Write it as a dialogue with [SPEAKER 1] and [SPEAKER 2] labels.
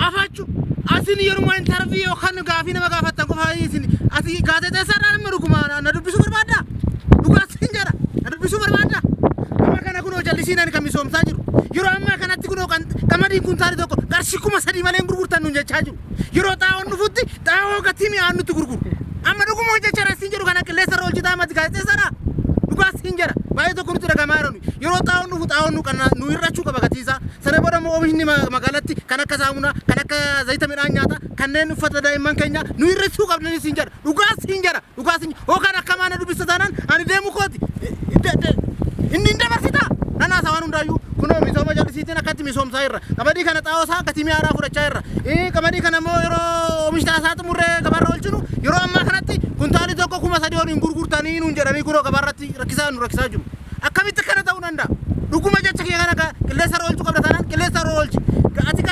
[SPEAKER 1] Afachuu asin yeruma interview yookaan gaafii nama gaafattan qofa isin ati gaazexeessaadhaan nama dhuguma na dubbisuu barbaaddaa? Dhugaa sin jedha, na dubbisuu barbaaddaa? Amma kana kunoo jallisiin ani kan misoomsaa jiru. Yeroo ammaa kanatti kunoo qamadiin kuntaali tokko qarshii 3000 malee hin gurgurtan nuun jechaa jiru. Yeroo xaa'oon dhufutti xaa'oo gatii mi'aan nutti gurguru. Amma dhuguma hojjechaa siin jedhu kana qilleensa irra oolchitaa mati gaazexeessaadhaa? Dhugaa siin jedha, baay'ee tokko nutti dhagamaa jiru. Yeroo xaa'oon dhufu xaa'oon nu qanna nu hir'achuu qaba gatii isaa. Sana booda immoo oomishni magaalatti kan akka saamunaa, kan akka zayita midhaan nyaataa, kanneen uffata daa'imman keenyaa nu hir'isuu qabdanii siin jedha. Dhugaa siin jedha, dhugaa siin jedha. Hookaan akka maana dubbisa taanaan ani deemu kooti. Inni hin dabarsitaa? Nan haasa waan hundaayyuu. Kunoo misooma jallisiitiin akkatti misoomsaa jirra. Qamadii kana xaa'oo isaa gatii mi'aaraa fudhachaa jirra. Qamadii kana immoo yeroo oomishni isaa xumurree gabaarra oolchinu yeroo ammaa kanatti kuntaalli tokko 3000 ol hin gurgurtanii nuun jedhanii kunoo gabaarratti rakkisaa nu rakkisaa jiru. Akkamitti akkana ta'uu danda'a? Dhuguma jecha kiyya kana qilleensa irra oolchuu qabda taanaan qilleensa irra oolchi. Ati